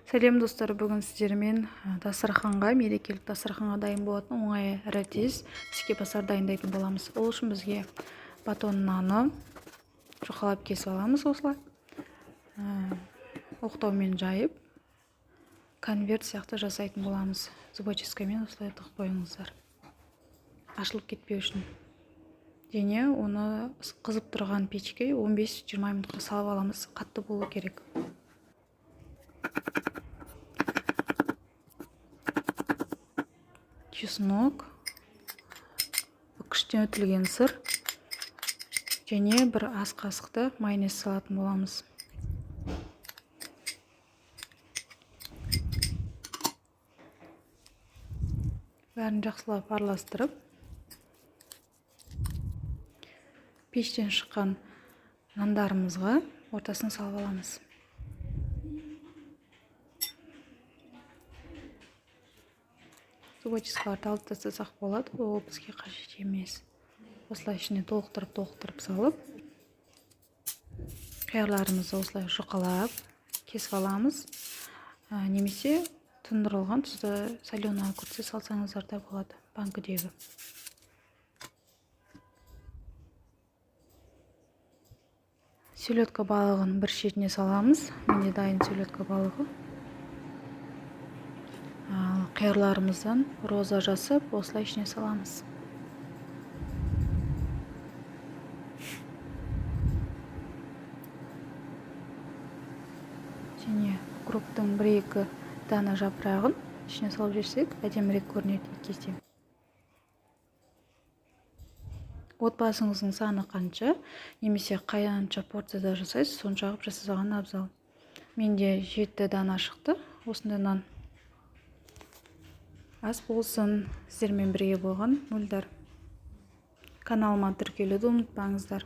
Сәлем, достар! Бүгін сіздермен дастарханға, мерекелік дастарханға дайын болатын оңай әрі тез тіске басар дайындайтын боламыз. Ол үшін бізге батон наны жұқалап кесіп аламыз осылай. Оқтаумен жайып, конверт сияқты жасайтын боламыз. Зубочисткамен осылай тығып қойыңыздар, ашылып кетпеу үшін. Және оны қызып тұрған печке 15-20 минутқа салып аламыз, қатты болу керек. Чеснок, күштен өтілген сыр және бір ас қасықты майонез салатын боламыз. Бәрін жақсылап араластырып, пештен шыққан нандарымызға ортасына салып аламыз. Зубочисткаларды алып тастасақ болады, ол бізге қажет емес. Осылай ішіне толықтырып-толықтырып салып, қиярларымызды осылай жұқалап кесіп аламыз. Немесе тұндырылған тұзды, соленый огурцы салсаңыздар да болады банкідегі. Селедка балығын бір шетіне саламыз. Менде дайын селедка балығы. Қиярларымыздан роза жасап, осылай ішіне саламыз. Және укроптың бір-екі дана жапырағын ішіне салып жіберсек, әдемірек көрінеді кезде. Отбасыңыздың саны қанша, немесе қанша порцияда жасайсыз, сонша қылып жасаған абзал. Менде 7 дана шықты осындай нан. Ас болсын, сіздермен бірге болған Мөлдір. Каналыма тіркелуді ұмытпаңыздар.